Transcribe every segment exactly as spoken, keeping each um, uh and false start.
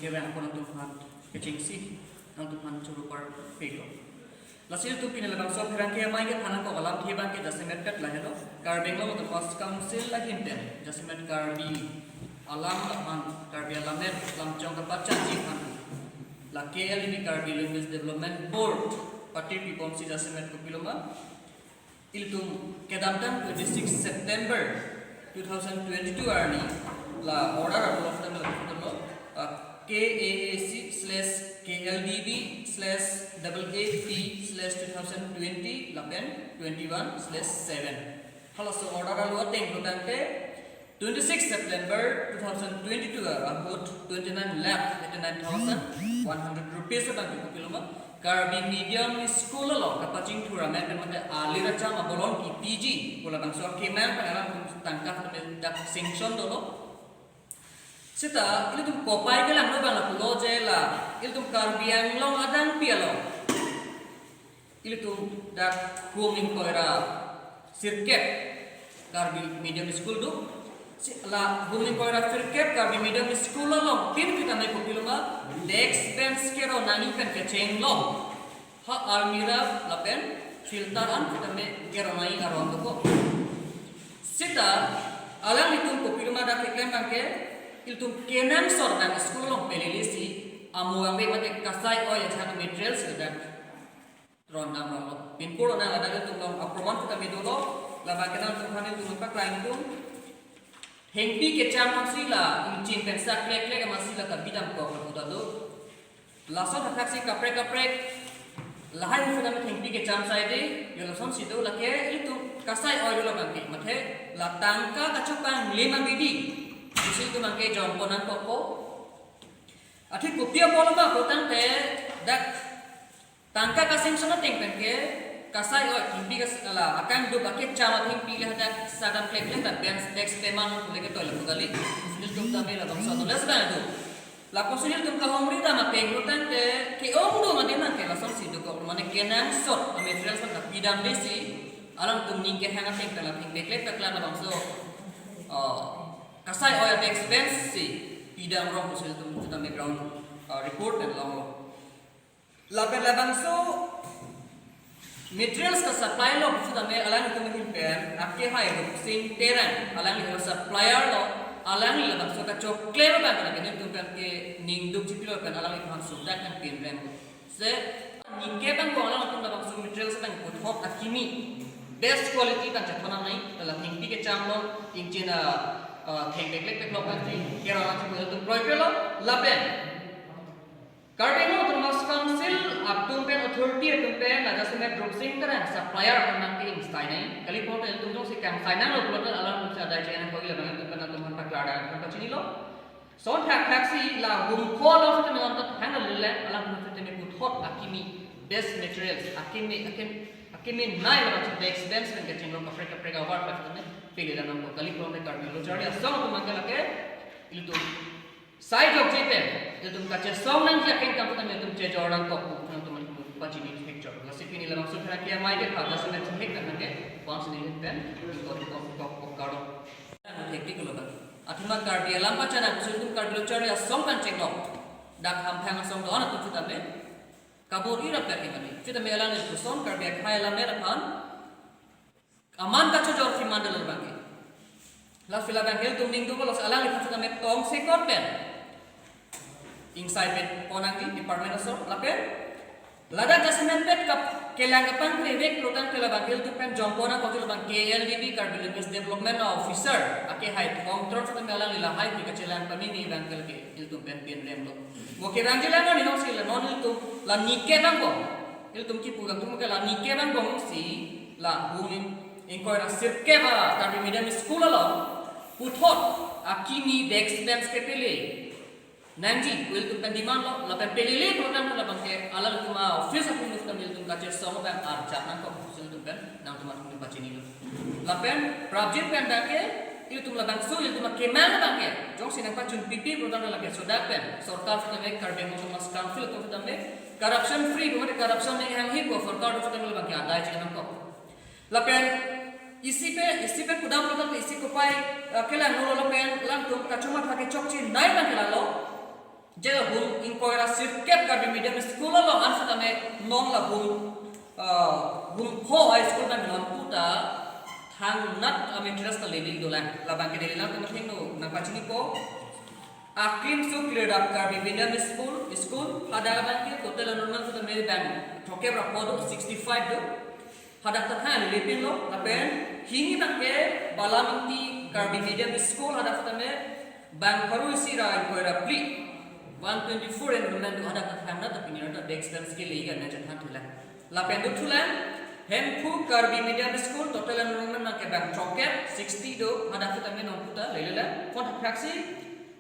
Yang pun nangtumphan kechengsi, nangtumphan choro parpiklo. Lasi ilitum pini labangso pherangke amei kephan nangkok alamthe abangke jasemet pet lahelo. Karbi Anglong Autonomous Council ahin pen jasemet Karbi alam aphan, Karbi alam alamthe lamchong kapachanji aphan la K L D B, Karbi Language Development Board patir piponsi jasemet kopiloma, ilitum kedamtang twenty-six September two thousand twenty-two arni la order alo, lapen lapulo, ah, K A A C slash K L D B slash double A P slash two thousand twenty lapen twenty-one slash seven. Halaso order alo ateng lo tangte twenty-six September two thousand twenty-two ahut twenty-nine lakh eighty-nine thousand one hundred rupees abangke kopiloma, Karbi medium school along kapachingthur amen pen mate alir acham abolon kipiji pu labangso akemang pen alam tangka dak sanction dolo. Seta ilitum kopai kelang lo abang lapulo je la ilitum Karbi Anglong adangpi along ilitum dak hum ingkoi ra sirkep Karbi medium school do. Si la hum ingkoi ra sirkep Karbi medium school along pin kita nai kopiloma, desk bench kero nangji pen kechenglo. Ha almirah lapen filter an kita me kero nangji aron dokok. Seta alanglitum kopiloma dak keklem abangke ilitum kenangsot dak school along pelelesi amo abangke mate kasai oi ajat materials dak rondam ronglo. Pinpur onang ladak ilitum along aproman kita me dolo, labang kenangtumphan ilitum paklang ilitum. Thengpi kecham amatsi la ingchin pen saklek klek amatsi la kabidam kok lapu ta do. Lason athaksi kaprek kaprek lahai hufun amat thengpi kecham saide, yo lasonsi do lake ilitum kasai oi lo abangke, mate la tangka kachopanglim abidi isi ilitum abangke jongpon nangkokpo. Athe kopi apotlo ma pu tangte dak tangka ka-sanction ateng pen ke kasai oi thengpi kas-, la akangdup akecham athengpi le hadak sadam klek klek ta bench desk pemang pu le ketoi lapu kali. Ilitum ta me labangso doles bang do. Lapuson ilitum kahongri dam ateng lo tangte ke-ong do mate nang ke lasonsi dokok mane kenangsot a-materials ta pidamdesi alangtum ning kehang ateng pen la thengpi klek klek labangso, oh, kasai oi a-desk bench si pidam rong pusi ilitum kita me ground, uh, report pen longlo. Lapen labangso materials ka-supply lo pusi tame alangtum ahin pen akehai Rupsing Terang, alangli supplier lo, alangli labangso kachoklem abang ke ilitum pen keningduk chipilo pen alangliphan sudak kan pinrem. Se ningke abang ko alangtum labangso materials abang puthot akimi best quality abang chethon nangji, la thengpi kecham lo, ingchin a, uh, thengpi klek klek lo abang si kero nangji pu ilitum kroikrelo, lapen Karbi Anglong Autonomous Council atum pen, authority atum pen la jasemet Rupsing Terang supplier pen nang ke ingsai nangji. Kali pulote ilitum jongsi kangsai nanglo pulote alanglitum si adai chai nangkok, labang ilitum pen atum aphan paklar dam, aphan pachinilo. Lason thakthaksi la humkho lo sitame non ta thang le le, alangtum sitame puthot akimi best materials, akimi, akim, akimi nai labangso desk bench pen kechenglo kaprek kaprek avar pen sitame pele dam nangkok. Kali pulote Karbi lo charli asong atum abang ke lake ilitum sai jokje pen ilitum kachesong nangji akeng kam sitame ilitum chejor nangkok pu nangtum pachini picture. Lasi pini labangso pherangke amei kephan jasemet chehek nang ke pon sini pen ilitum kok kok kok karo. Hektik lo abang. Athema Karbi alam pachanang pusi ilitum Karbi lo charli asong kan chenglo. Dak hamphang asong do-an atum sitame kabor-i rapet ke mane. Sitame alangpuson Karbi akhei alam aphan aman kachojor si mandal abang ke. Lasi labang ke ilitum ningduk lo, si alangliphan sitame tongsekot pen ingsai pen pon nangji department aso lapen ladak jasemet pet kap kelang kapangkrevek lo tangte labang ke ilitum pen jongpon nangkok labang K L D B, Karbi Language Development Officer akehai Thongtron sitame alangli lahai pu kachelang pameme abang ke lake ilitum pen pinrem lo. Mo kevangji la non, non si la non ilitum la ningke abang ko. Ilitum kipu abang atum ke la ningke abang ko si la hum ingkoi ra sirkep a Karbi medium school along puthot akimi desk bench kepele nangji pu ilitum pen demand lo, lapen pelele program labang ke alangtum a-office atum ilitum kachesong abang arjap nangkok pusi ilitum pen nangtum atum pachinilo. Lapen prapjin pen abang ke ilitum labangso ilitum akemang abang ke jongsi nangpachun pipi program labang ke sodak pen sorkar sitame Karbi Anglong Autonomous Council atum sitame corruption free, pu mate corruption nang hanghe pu sorkar atum sitame labang ke adai chai nangkok. Lapen isi pen, isi pen pudam pudam isi kopai, eh, kelang nolo lapen alangtum kachomatha kechokche nai abang ke lalo. Je la hum ingkoi ra sirkep Karbi medium school along an setame non la hum, ah, hum pho a school abang non puta thangnat amatras ta lele dolang. Labang ke lele lang kematheng no nangpachinipo. Aklimso Klirdap Karbi medium school, school hadak abang ke total enrollment setame bang throkkep ra pho do, sixty-five do. Hadak ta thang lele pinlo, lapen hini abang ke Balam Ingti Karbi medium school hadak setame bang pharo isi ra ingkoi ra phli, one twenty-four enrollment do. Hadak ta thangnat ta pini arta desk bench ke lele kan na chethan thulang. Lapen do thulang Hemphu Karbi medium school, total enrollment abang ke bang throkkep, sixty do. Hadak setame non puta lele lang. Pon thakthak si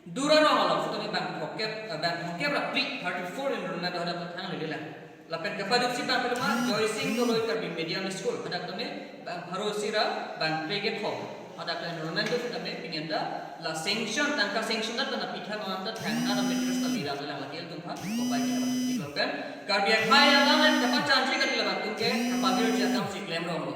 Durarong along setame bang throkkep, eh, bang throkkep ra phli, thirty-four enrollment do. Hadak ta thang lele lang. Lapen kepaduksi abang kelima Joysing Doloi Karbi medium school, hadak setame bang pharo isi ra bang phre kethom. Hadak ta enrollment do setame pini anta la sanction, tangka sanction dat na pitha non anta thangnat amatras ta lele dolang. Lake ilitum aphan kopai ke laban tuti lapen Karbi akhei alam an kapachanji kali laban atum ke kapavirji akam si klemrong lo.